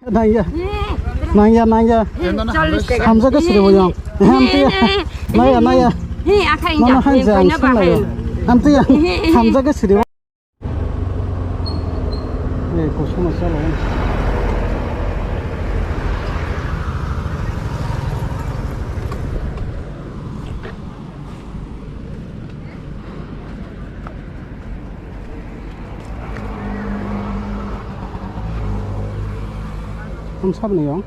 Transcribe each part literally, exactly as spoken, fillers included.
Nangya. Nangya, nangya. Chollish taka. Hamjak ke siri boyong. Hamtiya. Naya, naya. He, akhai. Mama injak. Hamjak ke siri boyong. Hamtiya. Hamjak ke siri boyong. Eh, kosong masalah. Ang sab ni yong?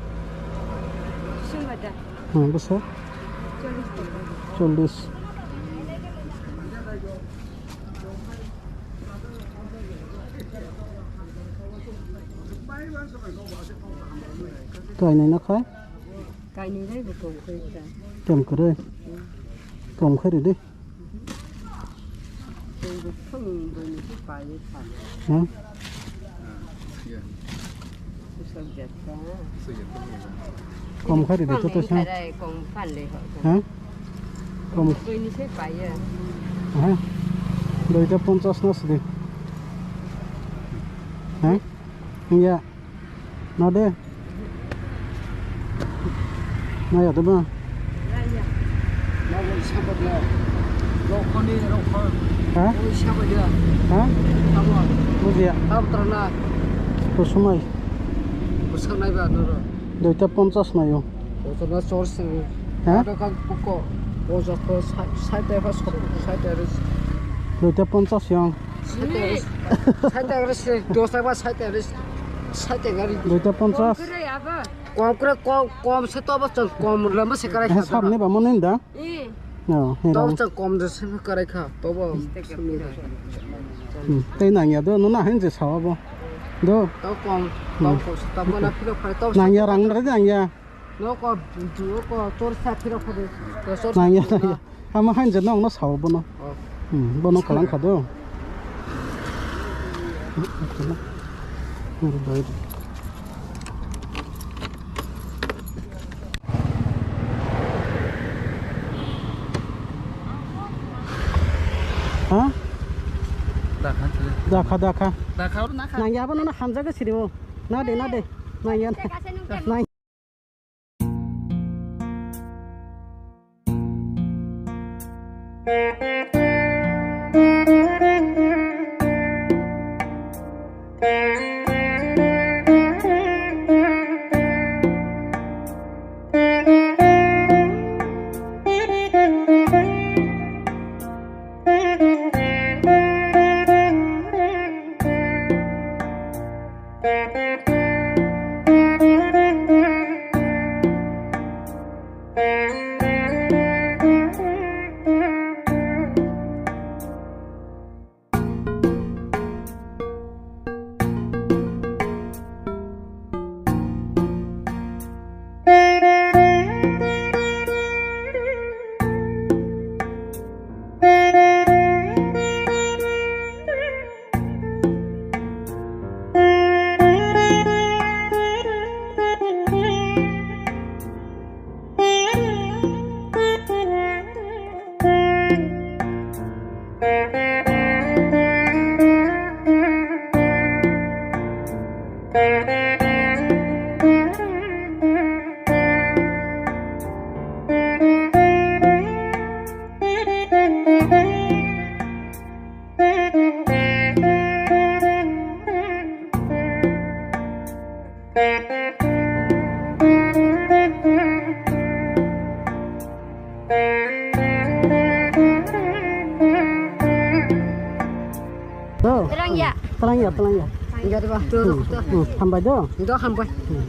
Sumada. Hmm, bwsa? Chollish. Chollish. Kainwi na khai? Kainwi bai bo kom kwrwi ta. Kom kwrwi? Hmm. Kom khe ridi. Kom bo thung bo ni se pai ta. Hmm? Kom kha ridi, to to sa. Kom phan le ho. Ha? Kom. Koi ni se paiya. Ha? Duita ponchas no sidi. Ha? Ya. No de. Na ya de ba. Rokoni, rokon. Ha? Oi, sabo dia. Ha? Sabo. Bujiya. Sabo terna. To sumai. Bwswk naiba noro. Duita ponchas naio. Bojorna chor sini. Ha? Ada kan poko. Bojor to sai, sai tai pas kok, sai tai ris. Duita ponchas yang. Sai tai ris. Sai tai ris. Dos tai pas sai tai ris. Sai tai gari. Duita ponchas. Kom kre, kom, kom se to bos kom lama se karai. Eh, sab ni ba monin da. Eh. No, he. To bos kom de se karai kha. To bo. Hmm, tei nang ya do, no na hin je sawa bo. Do. To kom, to kom, to mana phiro phai to. Nang ya rang re nang ya. No ko, ko tor sa phiro phai. To sor. Nang ya, nang ya. Ama hain je nong no sao bono. Oh. Hmm, bono kalang kha do. Ha? Dakha, dakha. Dakha, dakha. Nang ya bono hamjaga sirimo. Na de, na de. Nang ya. Nang Terang ya? Terang ya, terang ya. Enggak ada, Bang. Tuh, tuh. Hmm, hambai do. Enggak, hambai. Hmm.